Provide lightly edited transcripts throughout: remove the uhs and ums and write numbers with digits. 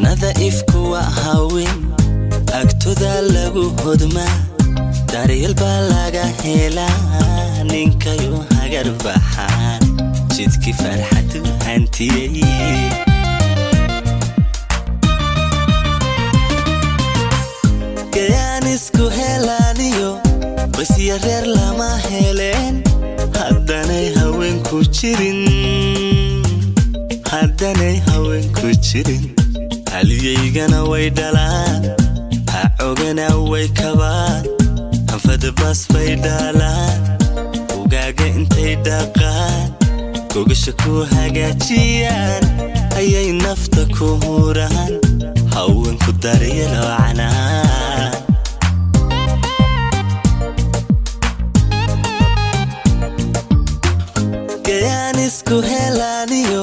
Jannada ifku waa haween, agtooda lagu hodmaa, daryeel baa laga helaa. Ninkayu hagar baxaan jidkii farxadu hantiyey. Gayaan isku helaaniyo qoysya reer lama heleen haddanay haweenku jirin, haddanay haweenku jirin. Haliyaygana way dhalaan, hacogana way kabaan, hanfadabas bay dhaalaan, ugaaga intay dhaqaan, gogasha ku hagaajiyaan, ayay nafta ku huraan. Haweenku daryeelo canaan. Gayaan isku helaaniyo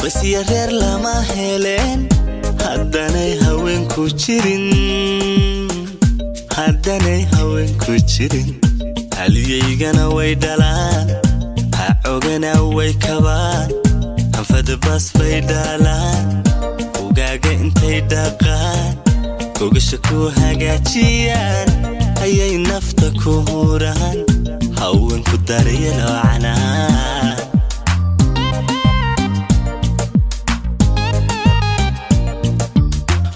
qoysya reer lama heleen haddanay haweenku jirin, haddanay haweenku jirin. Haliyaygana way dhalaan, hacogana way kabaan, hanfadabas bay dhaalaan, ugaaga intay dhaqaan, gogasha ku hagaajiyaan, ayay nafta ku huraan. Haweenku daryeelo canaan.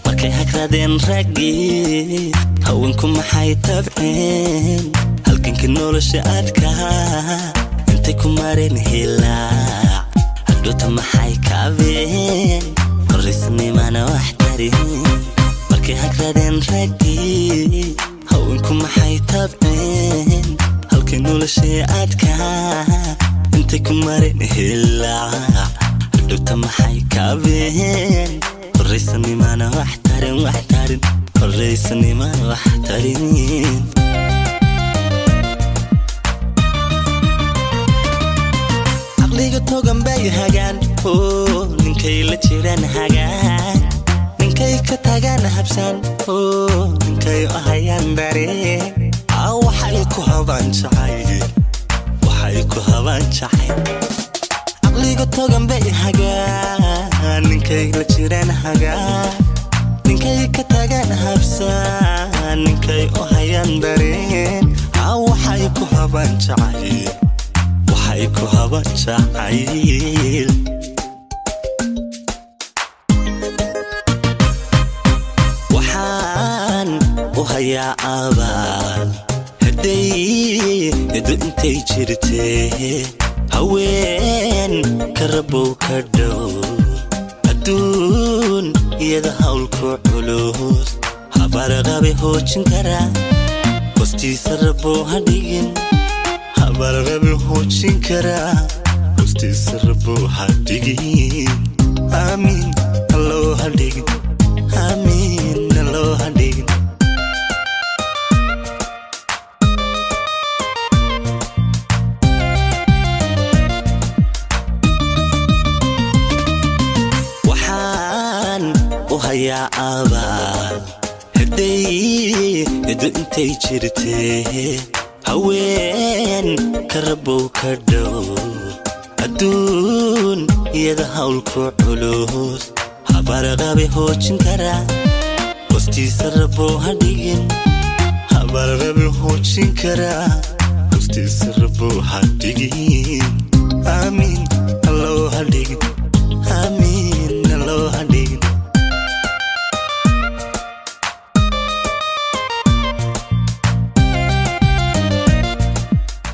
Markay hagradeen raggii, haweenku maxay tabceen? Halgankii nolosha adkaa intay ku mareen hilaac, hadhowta maxay kaabeen? Horraysnimana wax tarin. Markay hagradeen raggii, haweenku maxay tabceen? Halkii nolosha adkaa intay ku mareen hilaac, hadhowta maxay kaabeen? Horraysanimana wax tarin, wax tarin, horraysanimana wax tarin. Caqliga togan bay hagaan oo ninkay la jiraan hagaan, ninkay ka tagaan habsaan oo ninkay u hayaan dareen. Aa waxay ku habaan jacayl, waxay ku habaan jacayl. Caqliga togan bay hagaan, ninkay la jiraan hagaan, ninkay ka tagaan habsaan, ninkay u hayaan dareen. Aa waxay ku habaan jacayl, waxay ku habaan jacayl. Waxaan u hayaa abaal hadday edu intay jirtee, haween ka rabow ka dhow adduun iyada hawlku culus. Habarqabe hoojin kara, hostiisa rabow ha dhigin. Habarqabe hoojin kara, hostiisa rabow ha dhigin. Aamiin alloo ha dhigin, aamiin alloo ha dhigin. Waxaan u hayaa abaal hadday edu intay jirtee, haween ka rabow ka dhow adduun iyada hawlku culus. Habarqabe hoojin kara, hostiisa rabow ha dhigin. Habarqabe hoojin kara, hostiisa rabow ha dhigin. Aamiin alloo ha dhigin.